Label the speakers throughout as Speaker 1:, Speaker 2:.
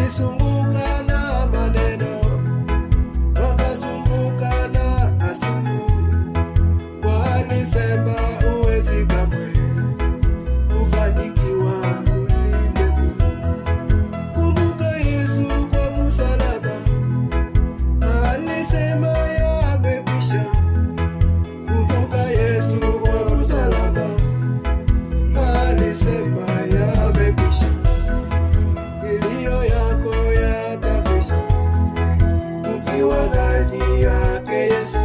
Speaker 1: Walisunguka na maneno, wakasunguka na asumu, walisema huwezi kamwe kufanikiwa ulimwengu. Kumbuka Yesu kwa msalaba alisema yamekwisha. Kumbuka Yesu kwa msalaba alisema yamekwisha. Kilio yako yatakwisha ukiwa ndani yake Yesu.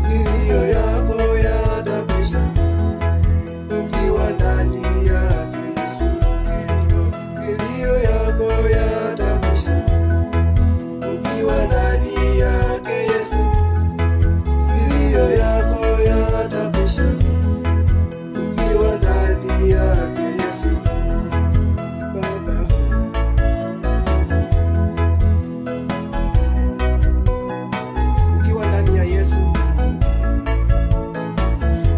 Speaker 1: Kilio yako yatakwisha ukiwa ndani yake Yesu. Kilio yako yatakwisha ukiwa ndani yake Yesu. Kilio yako yatakwisha ukiwa ndani yake Yesu. Baba, ukiwa ndani ya Yesu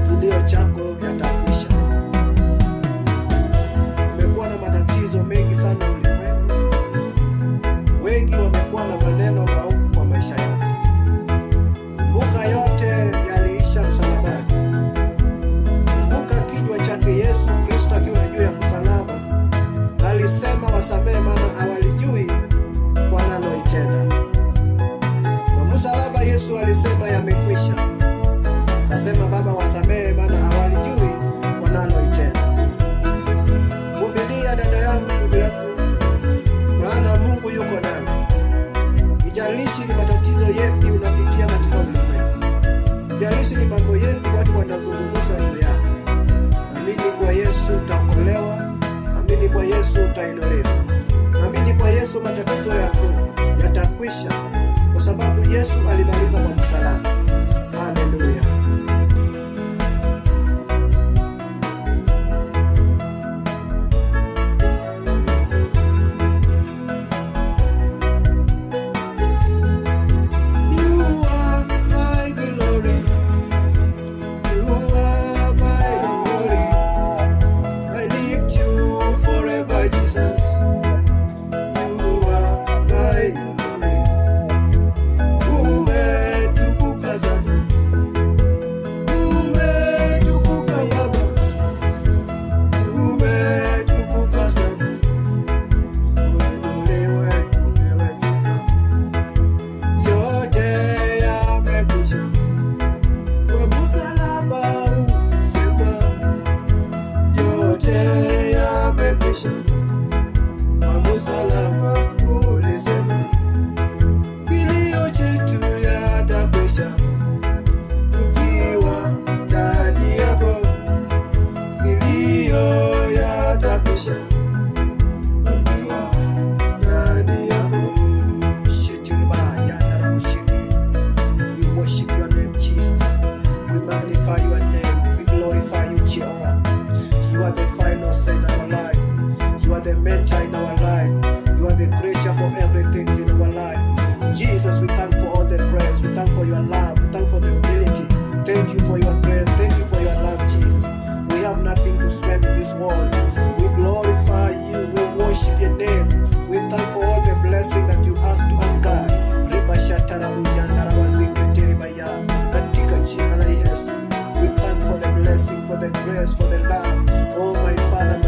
Speaker 1: kilio chako yatakwisha. Umekuwa na matatizo mengi sana ulimwengu, wengi wamekuwa na maneno maovu kwa maisha yako. Kumbuka yote yaliisha msalabani. Kumbuka kinywa chake Yesu Kristo akiwa juu ya msalaba alisema, wasamehe, maana hawalijui wanaloitenda. Kwa msalaba Yesu alisema yamekwisha. Akasema, Baba, wasamehe, maana hawalijui wanaloitenda. Vumilia dada yangu, ndugu yangu, maana Mungu yuko nami. Ijalishi ni matatizo yepi unapitia katika ulimwengu, ijalishi ni mambo yepi watu wanazungumza juu yako. Amini kwa Yesu utaokolewa, amini kwa Yesu utainuliwa, amini kwa Yesu matatizo yako yatakwisha, kwa sababu Yesu alimaliza kwa msalaba. Haleluya! You are my glory, you are my glory. I lift you forever, Jesus. You are my glory. Umetukuka sana, umetukuka Baba, umetukuka sana. Uinuliwe, upewe sifa. Yote yamekwisha. Kwa msalaba ulisema, yote yamekwisha. Kwa msalaba ulisema, kilio chetu yatakwisha. Tukiwa ndani yako, kilio yatakwisha. Tukiwa ndani yako. Shetiribaya ndarabushiki. We worship your name, Jesus. We magnify your name. We glorify you, Jehovah. You are the final say in our life. You are the mentor in our life. You are the creature for everything in our life. Jesus, we thank for all the grace. We thank for your love. We thank for the ability. Thank you for your grace. Thank you for your love, Jesus. We have nothing to spend in this world. We glorify you. We worship your name. We thank for all the blessing that you ask to us, God. Riba shatarabu yandarawaziketeribaya. Katika jina la Yesu. We thank for the blessing, for the grace, for the love. Oh, my Father.